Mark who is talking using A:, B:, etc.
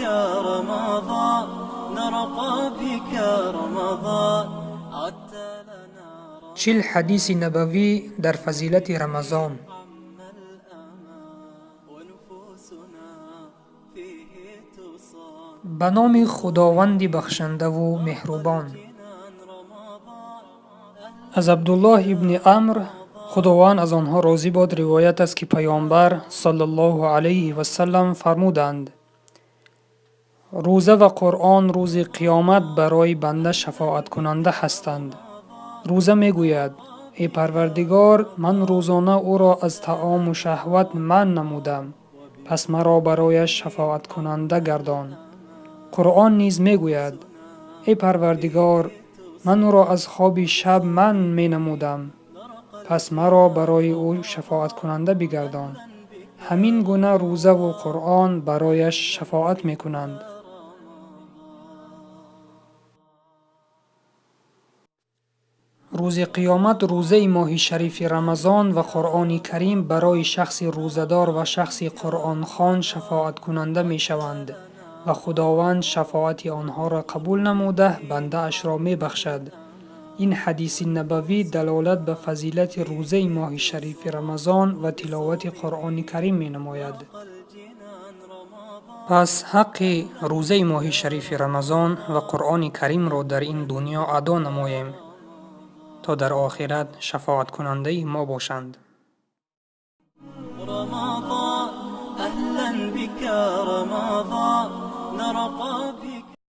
A: بك رمضان، نرقى بك رمضان، عدت لنا.
B: 40 ҳадиси набавӣ дар фазилати Рамазон.
A: ونفوسنا فيه تصان.
B: Ба номи Худованди бахшандаву меҳрубон. Аз Абдуллоҳ ибни Амр, Худованд аз онҳо розӣ бод, ривоят аст, ки Паёмбар саллаллоҳу алайҳи васаллам фармуданд: «Рӯза ва Қуръон рӯзи қиёмат барои банда шафоаткунанда ҳастанд. Рӯза мегӯяд: эй Парвардигор, ман рӯзона ӯро аз таому шаҳват манъ намудам, пас маро барояш шафоаткунанда гардон. Қуръон низ мегӯяд: эй Парвардигор, ман ӯро аз хоби шаб манъ менамудам, пас маро барои ӯ шафоаткунанда бигардон. Ҳамин гуна рӯзаву Қуръон барояш шафоат мекунанд.» Рӯзи қиёмат рӯзаи моҳи шарифи Рамазон ва Қуръони Карим барои шахси рӯзадор ва шахси қуръонхон шафоаткунанда мешаванд ва Худованд шафоати онҳоро қабул намуда, бандаашро мебахшад. Ин ҳадиси набавӣ далолат ба фазилати рӯзаи моҳи шарифи Рамазон ва тиловати Қуръони Карим менамояд. Пас ҳаққи рӯзаи моҳи шарифи Рамазон ва Қуръони Каримро дар ин дунё адо намоем, то дар охират шафоаткунандаи мо бошанд.
A: رمضان، أهلا بك رمضان، نرقى.